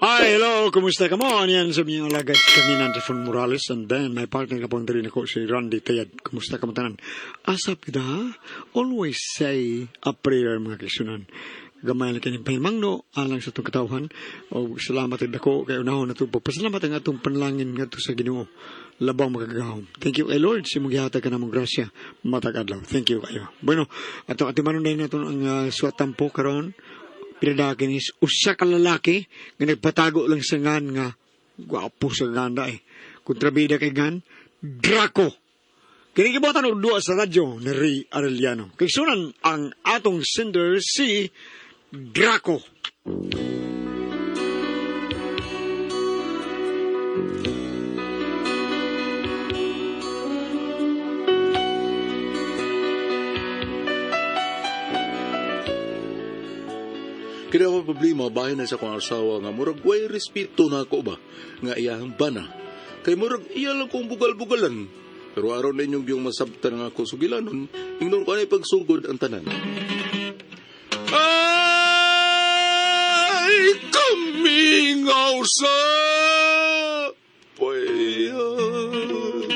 Hi, hello, kumusta ka mo? Yan sa mga alagad kami ng Trifon Morales and then my partner na po ang diri nako si Randy Tayad. Kumusta ka mo tanan? Asap kita ha? Always say a prayer, mga kaigsuonan. Gamay lang kining pahimangno alang sa atong katawhan. O salamat rin ako kay unahon na ito. Pasalamat ang atong panalangin ngadto sa Ginoo. Labaw makagagahom. Thank you kay Lord sa imong gihatag ka namong grasya matag adlaw. Thank you kayo. Bueno, atong atimanon na nato ang suwatampo karon. Pinadakin is usa ka lalaki nga nagpatago lang sa ngan nga gwapo sa ganda eh. Kontrabida kay ngan, Draco. Kini gibuhatan og duwa sa radyo ni Ray Arellano. Kaigsuonan, ang atong sender si Draco. Kaya ako problema, bahin na sa akong asawa nga murag way respeto na ako ba nga iyahang bana. Kay murag iya lang kong bugal-bugalan. Pero aron ninyong yung masabtan nga ako sugilanon, ingnon ko ay pagsugod ang tanan. Ay, kamingaw sa puyan.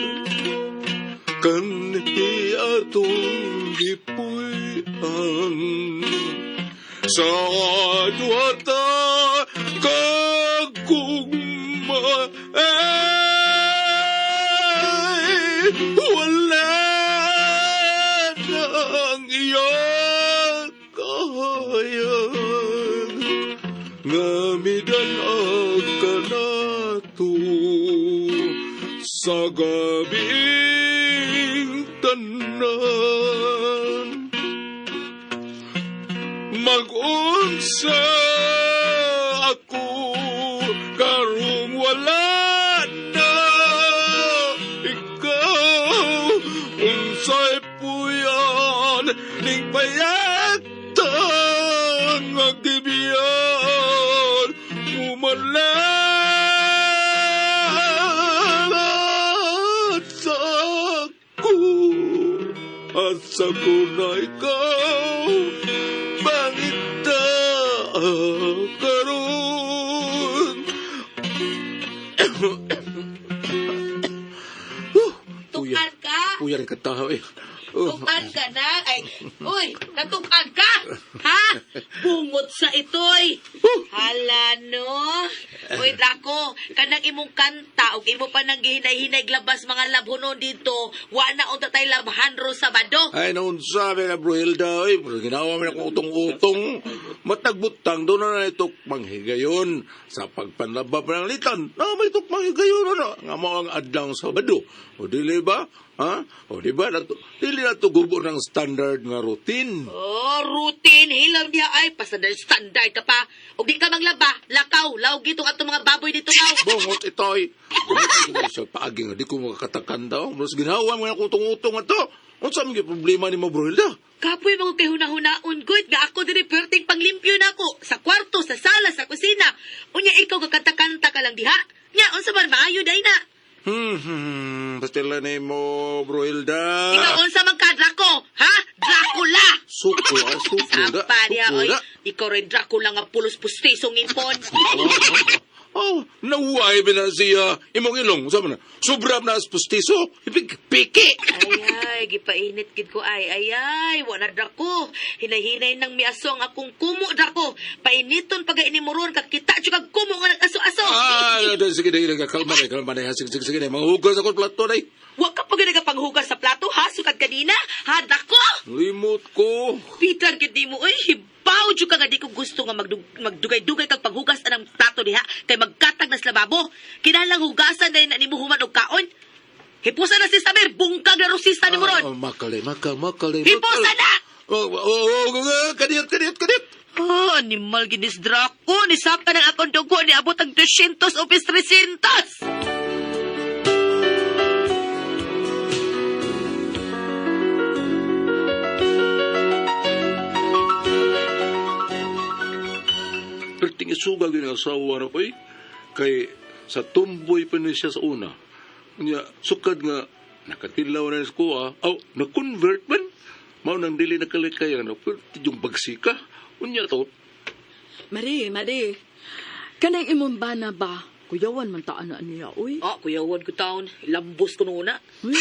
Kanhi atong gipuy-an sa duwata kagugma ay wala nang iyang kahayag nga midan-ag kanato sa gabing tanan. Mag-unsa ako karong wala na ikaw, unsay puyan ning payagtang nga gibiyan umalat sa ako, asa ko na ikaw mangita karon. Tukan ka? Puyan ka tao eh. Oh. Tukan ka na? Ay, uy, natukan ka? Ha? Bungot sa itoy. Hala, no? Uy, Draco, kanang imong kanta ug imo pa nang gihinay-hinay glabas mga labhonon dito, wa na unta tay labhan ro Sabado. Ay, noon sabi na Bruhilda, ay, pero ginawa mo na akong utong-utong. Matagbutang doon na na ito manghigayon sa pagpanlaba pa ng litan. Na, may itok manghigayon na. Nga mo ang adlang Sabado. O dili ba? Ha? O di ba? Nato, dili na to gubo ng standard nga routine. Oh, routine. Hilam niya ay, pasandal standard ka pa. Ug di ka manglaba, lakaw, lawg gitong atong mga baboy dito law. Bungot itoy. Sa paagi nga, di ko makakatakan daw. Mas ginawa mo na akong utong-utong ato. Unsa man gyud problema ni mo, Bruhilda? Kapoy mga kay hunahunaon good nga ako diri perting panglimpyo na ako sa kwarto, sa sala, sa kusina. Unya ikaw kakanta-kanta ka lang diha. Nya unsa man maayo day na. Pastila ni mo, Bruhilda. Ikaw unsa man ka Draco, ha? Dracula. Suko, ah, suko da. Sampa niya Suko oy. da. Ikaw rin Dracula nga pulos pustisong ipon. Oh, naway ba na siya imong ilong? Sabi na, sobra na as pustiso, ipig piki. Ay ay, gipainit gid ko ay. Ay ay, wa na Draco. Hinay-hinay nang miaso ang akong kumo Draco. Painiton pag ini mo ron kakita jud kag kumo nga nag-aso-aso. Ah, sige, sige, sige, kalma na, kalma na. Sige, sige, sige, manghugas ako plato na. Wa ka pa gid panghugas sa plato ha, sukad kanina. Ha, Draco. Limot ko. Peter, gid mo, uy, hibaw jud ka nga di ko gusto nga magdugay-dugay kag paghugas anang plato diha kay magkatag na sa lababo. Kinahanglang hugasan dahil na nimo human og kaon. Hipusa na si Samir, bungkag na rusista nimo ron. Ah, makal, makal, makal. Hipusa na! Oh, kadiyot, kadiyot, kadiyot. Oh, animal ginis Draco, nisaka ng akong dugo niabot ang 200 o 300. Perting isuga gyud ang asawa na ko eh. Kay sa tumboy pa ni siya sa una. Unya, sukad nga nakatilaw na sa kuha, aw, na-convert man. Mao nang dili nakalikay ano, perti yung bagsika. Unya to. Marie, Marie. Kanang imong bana ba? Kuyawan man taan na niya, uy. Ah, kuyawan ko taon. Lambos ko noona. Uy,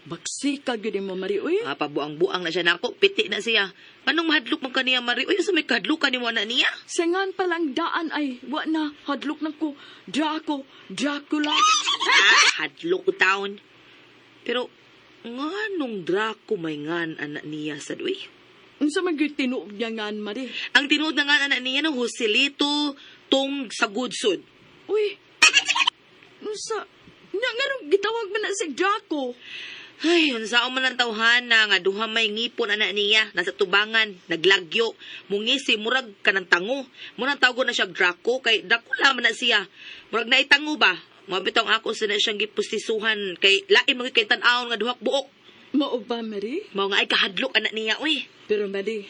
baksi ka gyud mo, Mari, uy. Ah, pabuang-buang na siya nako. Piti na siya. Anong mahadlok man kaniya, Mari? Uy, sa may kahadlok ka ni mo na niya? Singan pa lang daan ay, wa na, hadlok na ko. Draco, Dracula. Ah, hadlok ko taon. Pero, nga nung Draco may ngan anak niya sa uy. Unsa man gyud tinuod niya ngan, Mari? Ang tinuod na nga anak niya no, Joselito Tong Sagudsod. Uy, unsa? Nya nganong gitawag man na si Draco? Ay, unsaon man ang tawhana nga duha may ngipon anak niya nasa tubangan, naglagyo, mungisi murag kanang tango. Murag tawgon na siya Draco kay Dracula man na siya. Murag naitango ba? Mao bitaw ang ako sa na siyang gipustisuhan kay lain man gyud kay tan-awon nga duha ka buok. Mao ba, Mari? Mao nga ay kahadlok anak niya uy. Pero Mari,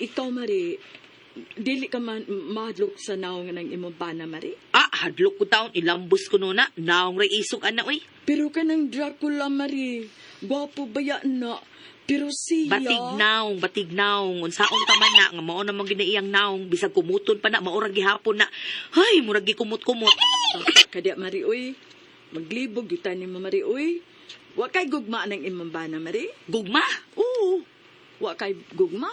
ikaw Mari, dili ka man mahadlok sa naong ng imong bana, Mari. Ah, hadlok ko taon ilambos ko nuna, naong ray isog anak uy. Pero kanang Dracula, Mari, gwapo ba yan na? Pero siya... Batig naong, batig naong, unsaon ka man na nga mao namang ginaiyang naong bisag kumuton pa na mao ra gihapon na. Hay, murag gikumot-kumot. Kadya, Mari, uy, maglibog yuta ni mo, Mari, uy. Wa kay gugma ng imong bana, Mari. Gugma. Oo, wa kay gugma.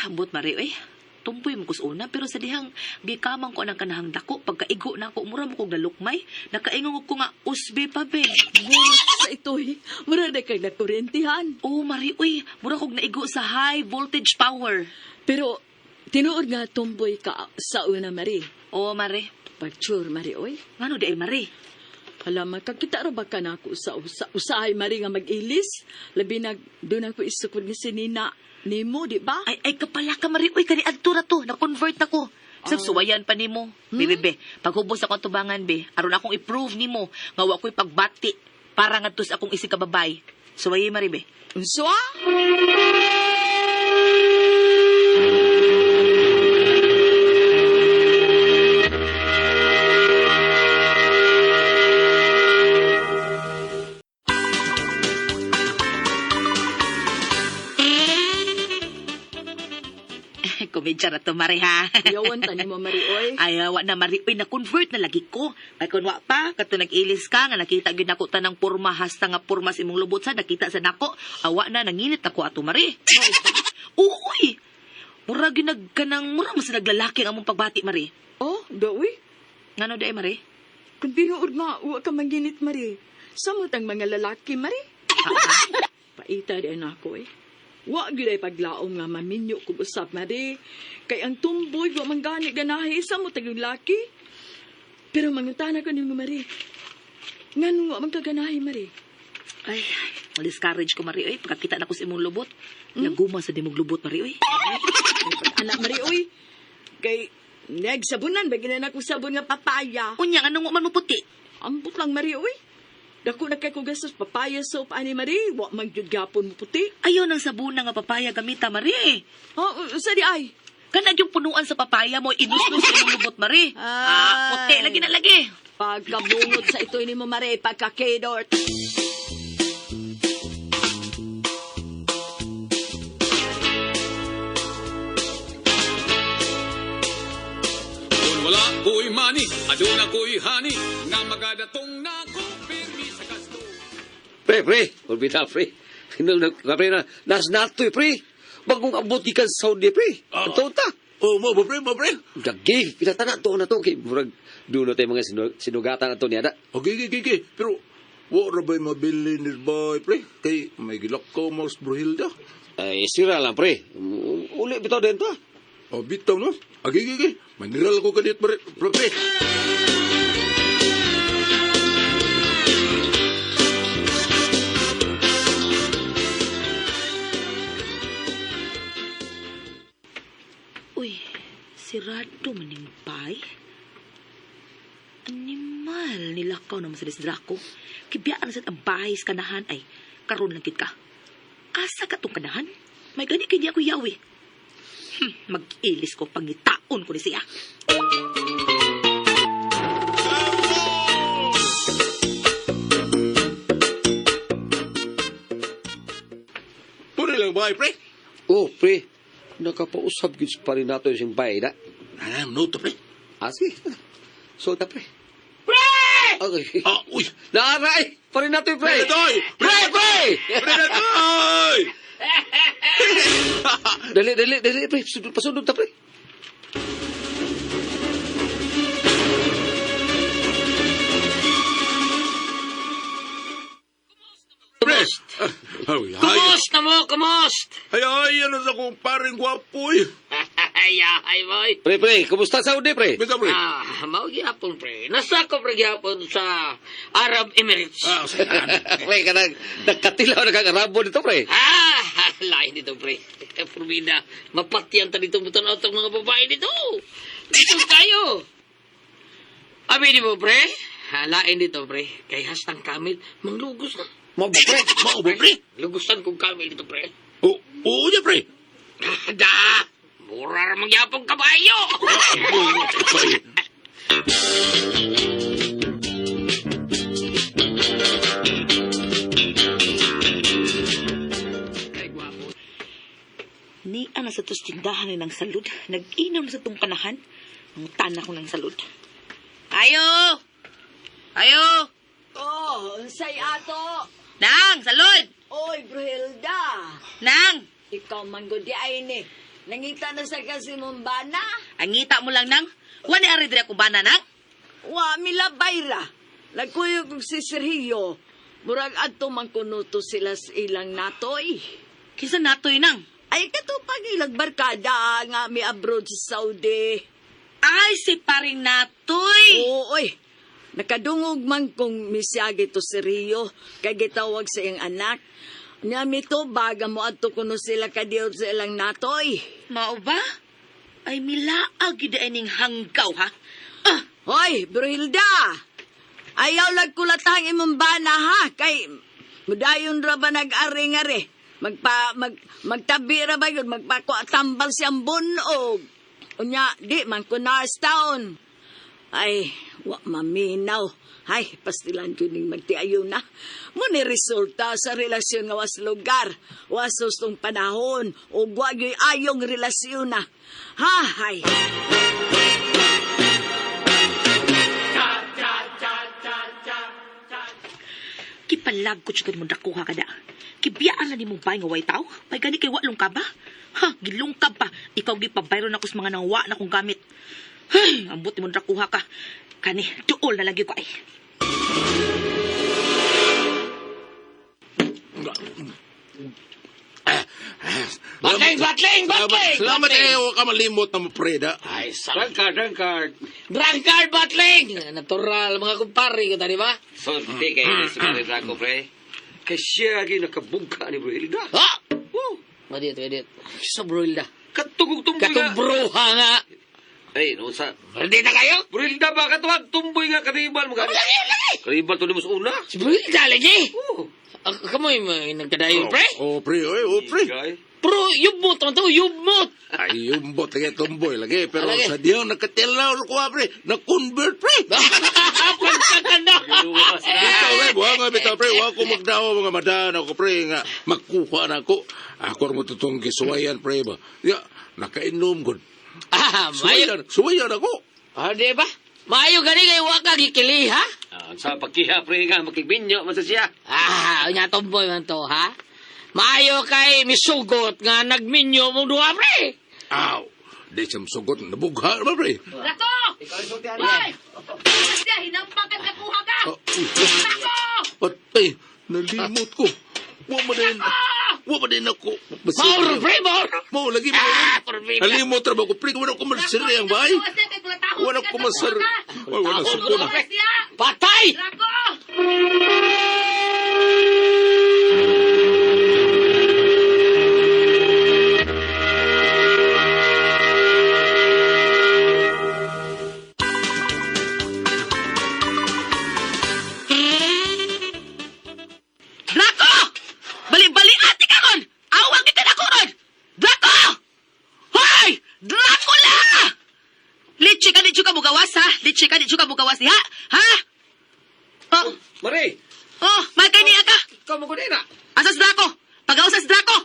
Ambot mari eh. Tumpoy mo kus una pero sa dihang gikamang ko ang kanahang dako pagkaigo na ako mura mo kog nalukmay nakaingon ko nga usbe pa be. Bungot sa itoy, mura na kay nakurentihan. Oh mari uy, mura kog naigo sa high voltage power. Pero, tinuod nga tumboy ka sa una, Mari. Oh mari, Pagtsur, Mari, uy. ngano di ay mari? Hala, makakita ra ba ka na ako sa usahay, Mari, nga mag-ilis? Labi na, doon ako isukod ni si Nina nimo, di ba? Ay ay kapala ka mari uy kani adto ra to, na-convert na ko. Bisag suwayan pa nimo. Be, be, be, paghubos ako tubangan be, aron akong i-prove nimo nga wa ko'y pagbati para ngadto sa akong isig ka babay. Suwayi mari be. Unsa? Komedya ra to mari ha. Yawan ta nimo, Mari, oy. Ay, wa na mari, uy, na-convert na lagi ko. Ay, kun wa pa, kato nag-ilis ka, nga nakita gyud nako tanang porma, hasta nga porma sa imong lubot sa, nakita sa nako, awa na, nanginit ako ato mari. Uy! Mura gyud nag kanang mura mas naglalaki ang among pagbati mari. Oh, dawi. Ngano di ay mari? Kung tinuod nga, wa ka manginit, Mari. Samot ang mga lalaki, Mari. Paita di na ako, eh. Wa gyud ay paglaom nga maminyo kog usab, Mari. Kay ang tumboy, wa man gani ganahi, samot ang lalaki. Pero mangutana ko nimo, Mari. Nganong wa man ka ganahi, Mari? Ay, discourage ko mari oy, pagkakita nako sa imong lubot. Naguma sa dimog lubot mari oy. Anak, Mari, uy. Kay, nagsabunan, ba gina na akong sabon nga papaya. Unya nganong wa man mo puti? Ambot lang, Mari, uy. Dako na kay ko gastos papaya soap ani Mari, wa man gyud gapon mo puti. Ayaw ng sabuna nga papaya gamita mari. Oh, sa di ay. Kanag yung punuan sa papaya mo, inusnos sa imong lubot mari. Ah, puti lagi na lagi. Pagkabungot sa ito ni mo Mari, pagkakidort. Kung wala ko'y mani, aduna ko'y hani, nga magadatong na ko, pirmi sa gasto. Pre, pre, orbita, pre. Pre, na, nas natoy, pre. Bagong abot gikan sa Saudi, pre. Ah. Ang taon ta. Oh, mo ba pre, mo pre? Dagi, pinatana to na to. Kay, murag, doon na tayo mga sinugatan na to niya. Da. Okay, okay, okay, okay. Pero, wa ra ba'y mabili ni boy, pre? Kay, may gilakaw mo sa Bruhilda. Ay, sira lang, pre. Uli, bitaw din to. Oh, bitaw no? Okay, okay, okay. Maniral ko kanit, pre. Pre, pre. Uy, sirado maning bay. Animal, nilakaw naman sa Draco. Kibiyaan sa ang bahay sa kanahan ay karon lang kit ka. Asa ka tong kanahan? May gani kay di ako yawi. Mag-ilis ko, pangitaon ko ni siya. Puri lang boy, pre. Oh, pre. Nakapausap gyud pa rin nato yung bay, da. Ano, no to, pre. Ah, sige. So, ta, pre. Pre! Okay. Ah, uy. Naaray! Pare natoy, pre! Pre Natoy! Pre, pre! Pre Natoy! Dali, dali, dali, pre. Pasundot, pasundot ta, pre. Pre! Ay, ay, Kumusta mo? Kumusta? ay, ay, ano sa kong paring gwapo eh. Ay, ay, boy. Pre, pre, kumusta sa Saudi, pre? Bitaw, pre. Ah, mao gyapon pre. Nasakop ra gyapon sa Arab Emirates. Ah, saan? Pre, kanang nagkatilaw na kang Arabo dito, pre. Ah, lain dito pre. Eh, Purmina, mapatyan ta dito butan atong mga babae dito. Dito kayo. Abi ni mo pre? Ah, lain dito pre. Kay hastang kamil, manglugos na. Mo ba, pre? Mao ba, pre? Lugusan kong kamil dito pre. Oo, oo niya, pre. Da! Mura ra magyapon kabayo. Ay, Ni ana sa tos tindahan ni ng salud. Nag-inom sa tong kanahan. Ang tana ko ng salud. Ayo! Ayo! Oh, unsay ato? Nang, salud! Oy, Bruhilda. Nang! Ikaw man gud di ay ni. Nangita na sa kasi mong bana. Ang ngita mo lang, Nang. Wa ni ari diri akong bana, Nang. Wa milabay ra. Nagkuyog og si Sergio. Murag adto man kuno to sila sa ilang natoy. Kinsa natoy, Nang? Ay katupag ilang barkada nga mi abroad sa Saudi. Ay, si paring natoy! Oo, oy. Nakadungog man kung misiyagi to si Rio, kay gitawag sa iyang anak. Nya mito baga mo adto kuno sila kadiyot sa ilang natoy. Mao ba? Ay, milaag gid ay ning hanggaw, ha? Ah, Hoy, Bruhilda! Ayaw lag kulatang imong bana ha, kay mudayon ra ba nag-ari-ngari. Magpa, mag, magtabi ra ba yun, magpakuatambal siyang bunog. Unya, di man ko town. Ay, wa maminaw. Ay, pastilan ko ning magtiayo na. Muni resulta sa relasyon nga was lugar, was sustong panahon, o wa gyoy ayong relasyon na. Ha, hay. Kipalag ko siya mo dakuha ka da. Kibiyaan na ni mong bay nga way tao. May gani kay walong ka ba? Ha, gilungkab pa. Ikaw gipabayro na ko sa mga nangwa na kong gamit. Hey, ambot ni mo dakuha ka. Kani, duol na lagi ko ay. Batling, batling, batling! Salamat eh, huwag ka malimot na mo, pre, da. Ay, sarap. Drunkard, drunkard. Drunkard, batling! Natural, mga kumpare ko, di ba? So, di kayo si Pare Draco, pre. Kay siya gi nakabugka ni Bruhilda. Ha? Oh, Madiyot, madiyot. Sa Bruilda. katugog tumboy nga. Katong bruha nga. Ay, no, sa... Ready na kayo? Bruhilda ba? Katuwag tumboy nga karibal mo. Lagi, lagi! Karibal to ni mo sa una. Si Bruilda, lagi! Oh. Kamoy, may nagkadayon, pre? Oh, pre, oy, oh, pre. Igay. Pero, yubmot naman to, yubmot! Ay, yumbot lagi, tumboy lagi. Pero Lagi. sa diyo, nakatilaw ko, pre. Na-convert, pre. Pagkakano! Bitaw, pre. Buha nga, bitaw, pre. Huwag ko magdawa, mga madan ako, pre. Nga, makuha na ako. Ako rin mo totoong gisuwayan, pre. Ba? Ya, nakainom, god. Ah, mayo. Suwayan, suwayan ako. Ah, di ba? Maayo gani kay waka gikili, ha? Ah, sa pagkiha, pre, nga, makigbinyo, man sa siya. Ah, unya tomboy man to, ha? Maayo kay misugot nga nagminyo mong duha, pre. Aw, di siya masugot. Nabugha ba, pre? Draco! Hoy! Siya, hinampakan ka kuha ka! Ah, uy, Draco! patay, nalimot ko. Wa mo din. Wa mo din ako. Mauro, pre, mauro. Mao lagi mo. Ah, porbida. Nalimot ra ba ko, pre? Wala ko magsiri ang bahay. Wala ko masar. Wala Taho, suko na. pre. Patay! Draco! Draco! Bali-bali ate ka ron! Awag kita na ko ron! Draco! Hoy! Dracula! Litsi ka, litsi ka mugawas, ha? Litsi ka, litsi ka mugawas, ha? Ha? Oh, Mare, oh, magkaniya ka! ikaw mo na. Asas Draco! Pagaw sa Draco!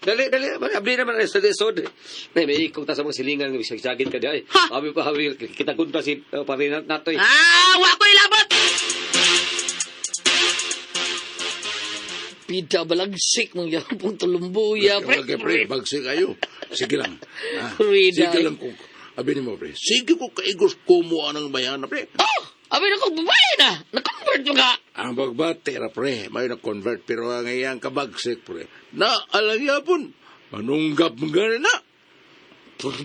Dali, dali. Abli naman sa lisod. Nay, may ikong ta sa mga silingan nga bisagsagin ka di ay. Ha! Abi pa abi kita kunta si pare natoy. Ah, wa ko ilabot. Pida balagsik mong yapong tulumbuya, pre. Okay, pre, bagsi kayo. Sige lang. Ha? Rida, Sige eh. lang kung, abi ni mo, pre. Sige ko kaigos kumuha ng bayana, pre. Oh! Abi na ko, babae na! Na-convert mo ka! Ang bagbati ra, pre. May na-convert, pero ang iyang kabagsik, pre. Na, alang yapon. Manunggap mo gani na.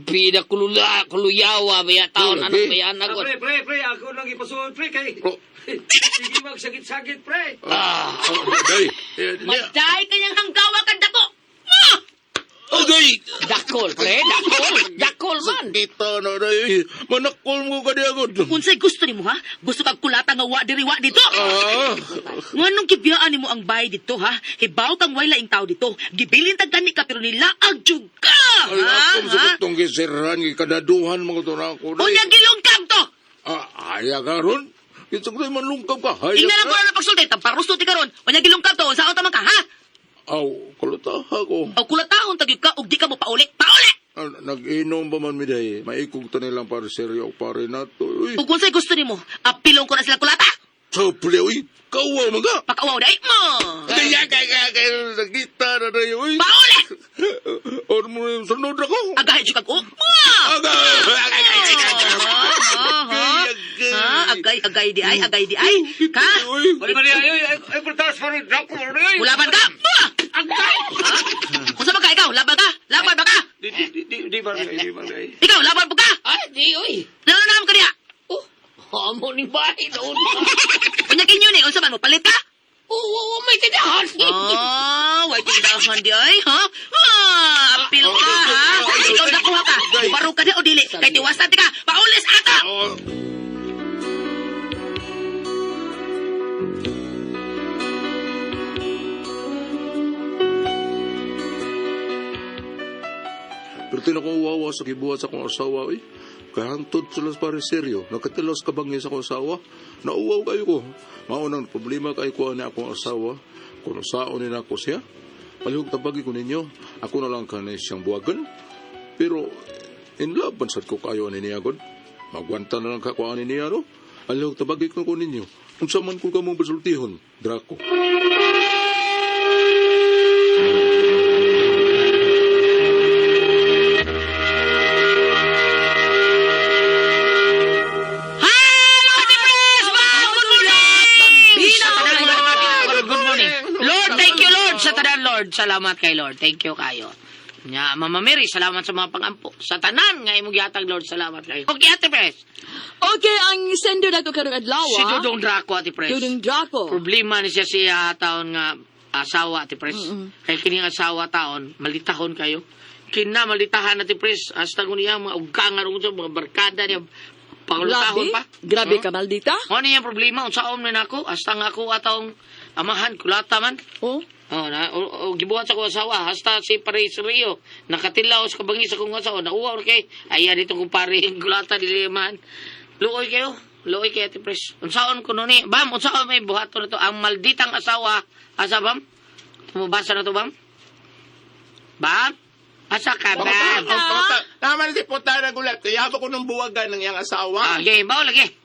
Pida kulula, kuluyawa, baya taon, Lagi. anong bayan na ko. Pre, pre, pre, ako nang ipasulod pre kay. Oh. Sige magsakit-sakit pre. Ah, Oh, day. Eh, niya. Maday kanyang hanggawa kag dako. Ah! Agay! dakol, pre, dakol, dakol man. Kita na, day. Manakol mo ka di agad. Unsay gusto nimo ha? Gusto kag kulata nga wa diri wa dito. Ah. Nganong gibiyaan nimo ang bahay dito ha? Hibaw kang way laing tao dito. Gibilin tag gani ka pero nilaag jud ka. Ay, Ha? akong sa Ha? katong gisirhan, gikadaduhan mga to na ako. day. Unya gilungkab to. Ah, haya ka ron. Kitsa ko tayo manlungkab ka. Haya Ingnan lang ka. ko na pagsulti, tamparusto ti karon. Unya gilungkab to, unsaon ta man ka ha? Aw, kalutaha ko. O kulataon tag ka ug di ka mo pauli. Pauli. Ah, nag-inom pa man mi day. Maikog ta nilang para seryo pare nato. Uy, Ug unsay gusto nimo? Apilong ko na sila kulata. saple, uy. Kawaw man ka. Pakauwaw dai mo. Kaya, kaya, kaya, nakita na tayo, uy. Pauli. Or mo yung sunod ako. Agahi jud kag o. Mo. Agay! Ha, agay agay di ay, agay di ay. Ka? Uy, Mari mari ayo ay ay pertas pare dako pre. Mulaban ka. Mo. Agay! Ha? Unsa man ka ikaw? Laban ka? Laban ba ka? Di di di di ba di ba. Ikaw laban po ka? Ay, di, oy. Nananam ka diha. Oh, amo ni bahay noon. Unya kinyo ni unsa man mo palit ka? Oo, oh, oh, may tindahan. Ah, way tindahan di ay, ha? Ah, apil ka, ha? Ikaw nakuha ka. Baro ka di o dili. Kay tiwasan ti ka. Paulis ata! Pero tinakong sa kibuhat sa akong asawa, uy. Kahantod sila sa pare seryo. Nakatilos ka bangin sa akong asawa. Nauwaw kayo ko. Maunang problema kay ko na akong asawa. Kung saon ni nako siya. Palihog tabagi ko ninyo. Ako na lang kanay siyang buwagan. Pero in love man sad ko kayo ani niya god. Magwanta na lang ka ko ani niya no. Palihog tabagi ko ko ninyo. Unsa man ko kamong pasultihon, Draco. Hello, Ate Pres! Good morning! Sa tanan, Good morning. Lord, thank you, Lord. Sa tanan, Lord. Salamat kay Lord. Thank you kayo. Nya, Mama Mary, salamat sa mga pangampo. Sa tanan nga imong gihatag, Lord, salamat kayo. Okay, Ate Pres. Okay, ang sender nato karong adlaw. Si Dudong Draco, Ate Pres. Dudong Draco. Problema ni siya siya taon nga asawa, Ate Pres. Kay kining asawa taon, malitahon kayo. Kina malitahan Ate Pres. Hasta ko niya mga ugka nga ron sa mga barkada niya. Pangulutahon Grabe. pa. Grabe ka maldita. Ano yung problema? Unsaon man ako? Hasta nga ako atong amahan, kulata man. Oh. Oh, na o, o, gibuhat sa akong asawa hasta si Paris Rio nakatilaw sa kabangis sa akong asawa nauwaw kay ayan dito kung pare kulata dili man. Luoy kayo, luoy kayo Ate Pres. Unsaon ko ni? Bam, unsaon may buhaton na to ang malditang asawa. Asa bam? Tumubasa na to bam? Bam? Asa ka bam? Naman si Puta na gulat. Kaya ko nung buwagan ng iyang asawa. Ah, okay, bao lagi.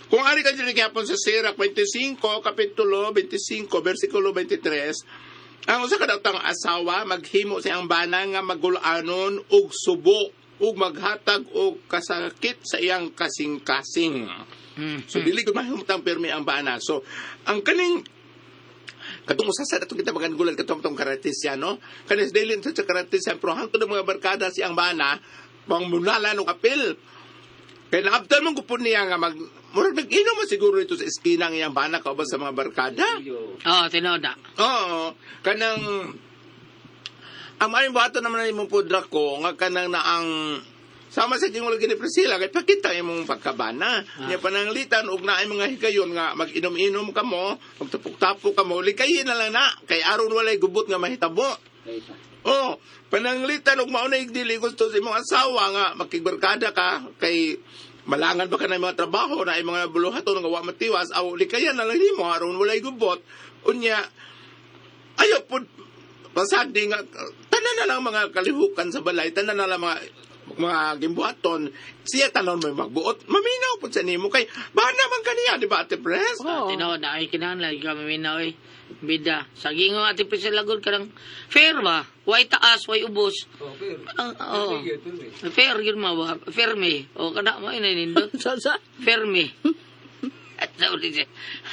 Kung ari ka dyan gyapon sa Sirach 25, Kapitulo 25, versikulo 23, ang usa ka datang asawa maghimo sa iyang bana nga magulanon og subo ug maghatag og kasakit sa iyang kasing-kasing. So dili gud mahimutang pirmi ang bana. So ang kaning katong usa sa atong kita magangulan katong atong karatisya no kanis dili sa karatisya pero hangtod ang mga barkada siyang bana pangmunala og apil. Kaya naabtan mong kupon niya nga mag murag nag-inom man siguro ito sa eskina ang iyang bana kauban sa mga barkada. Oh, tinuod na. Oo, kanang ang maayong buhaton naman na imong pudra ko nga kanang naang sama sa gingon lagi ni Priscilla kay pakita imong pagkabana. Nya pananglitan og naay mga higayon nga mag-inom-inom kamo, magtapok-tapok kamo, likayin na lang na kay aron walay gubot nga mahitabo. Oh, pananglitan og mao na dili gusto sa imong asawa nga makigbarkada ka kay malangan ba ka na mga trabaho na mga buluhaton nga wa matiwas aw likayan na lang nimo aron walay gubot. Unya ayo pud pasadi nga Tanan na lang mga kalihukan sa balay, tanan na lang mga gimbuhaton, siya tanon may magbuot, maminaw po sa nimo kay bana man kaniya, di ba, Ate Pres? Oo. Tinood na ay kinahanglan ka maminaw eh. Bida. Sa gingo ate Pres lagod ka lang fair ba? Way taas, way ubos. Oh, fair. Ang oo. Sige, fair. Fair yun ma ba? Fair me. O kana mo ina nindot. Sa sa Fair me. At sa uli siya.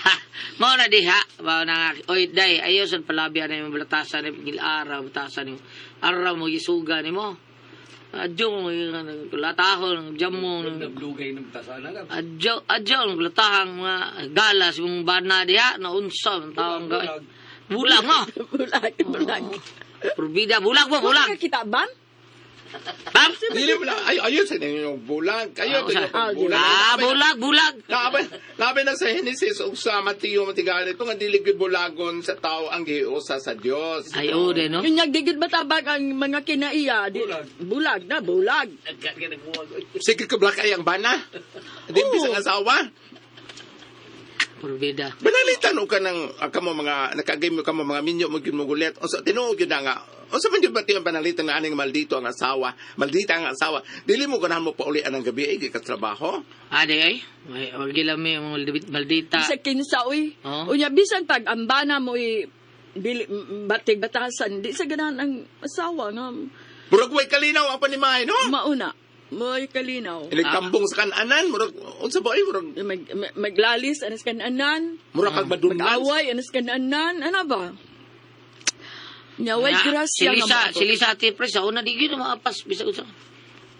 Ha, mao na diha, mao na nga. Oy, day, ayaw sa palabi na yung balatasan ni gil-araw, batasan nimo. Araw mo gisuga nimo. Adyo mo latahon, jamo. Nablugay ng tasana lang. Adyo, adyo, ang latahang mga galas, yung bana diha, naunsa, ang tawang gawin. Bulag mo. Bulag, bulag. Purbida, bulag mo, bulag. Wala ka kita ban? Bam! Dili mo lang, ay, ayun sa inyong bulag. Ayun sa inyong bulag. Ah, bulag, bulag. Labi na sa Genesis ug sa Mateo matigali ito nga dili gyud bulagon sa tao ang giusa sa Dios. Ay, oo, de, no? Yun nga, gigit matabag ang mga kinaiya. Di, bulag na, bulag. Sige ka black ay ang bana. Di Oo. bisang asawa. Purbida. Banalitan og kanang kamo mga nakagay mo kamo mga minyo mo gyud mo gulit. Unsa tinuod gyud na nga. Unsa man gyud ba tiyang panalitan nga aning maldito ang asawa, maldita ang asawa. Dili mo ganahan mo paulian ang gabi ay ka trabaho. Ah, di, ay. Ay, wag gilami, mga maldita. Sa kinsa, uy. Oo. Unya, bisan pag ambana mo, uy, dili, batig batasan, di sa ganahan ang asawa nga Murag way kalinaw ang panimahay no. mauna. Mo'y kalinaw. Iligtambong sa kananan, murag unsa ba ay murag Maglalis, anas kananan. murag kag madunlan. Mag-away, anas kananan. Ano ba? Nya, way Na, grasya si Lisa, nga si Lisa ate Pres, sa una di gyud maapas bisag unsa.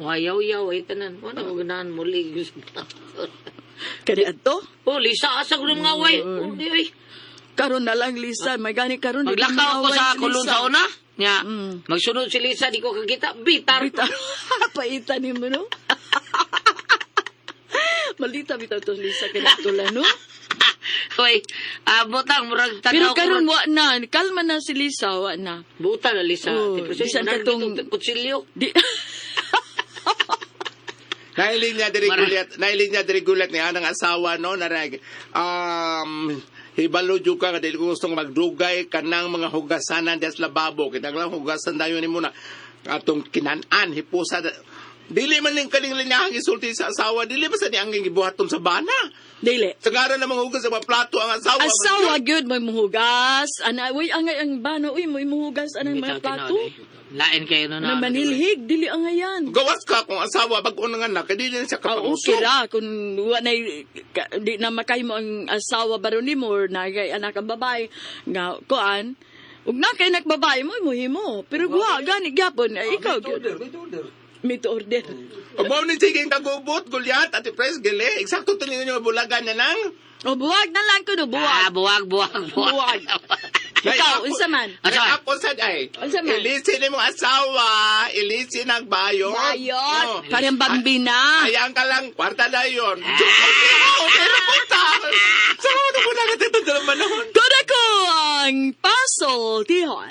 Wayaw yaw ay tanan. Wala ko ganahan muli. Kani ato? Oh, Lisa asa ko mga way. Oh, di ay. Karon na lang, Lisa. May gani karon. di Maglakaw ko maaway sa si kulon Lisa. sa una. Nya, magsunod si Lisa di ko kakita. Bitar. Bitaw. Paitan ni mo, no? Malita bitaw to Lisa kay tula, no? Hoy, butang murag tanaw Pero ko karon wa na, kalma na si Lisa, wa na. Buta na Lisa. Oh, Ate Pres, bisan wala katong- kitong kutsilyo. Di Nailing niya diri gulat, nailing niya diri gulat ni anang asawa no narag. Hibalo jud ka nga dili ko gustong magdugay kanang mga hugasanan des lababo kinahanglan hugasan dayon nimo na atong kinan-an hipusa dili man ning kaning linyahang isulti sa asawa dili ba sa ni ang gibuhaton sa bana Dili. Sagara na manghugas sa mga plato ang asawa. Asawa gyud may muhugas. Ana, uy, angay ang bana, uy, may muhugas anang mga Bitaw, plato. tinood, eh. Lain kayo no Na manilhig, dili angayan. Gawas ka kung asawa bag-o na nga na kay dili na siya Ah, kapangusok. okay ra kung wa na di na makay mo ang asawa baron nimo or na kay anak ang babae nga kuan ug na kay anak babae mo muhimo pero wa gani gyapon ay ikaw gyud May order. may to order. Mao ni sige kagubot gulyat ati pres gili. Eksakto tuloy ninyo bulagan na lang. O buwag na lang kuno Ah, buwag. buwag, buwag, buwag. Buwag. Ikaw unsa man? Asa? Ako sad ay. Unsa man? Ilisin imong asawa, ilisin ang bayot. Bayot, Oh. parang bambina. Ayan ka lang, kwarta na yun. Pero punta. Sa mga na ito, dalaman noon. Kuda ko ang puzzle, tihon.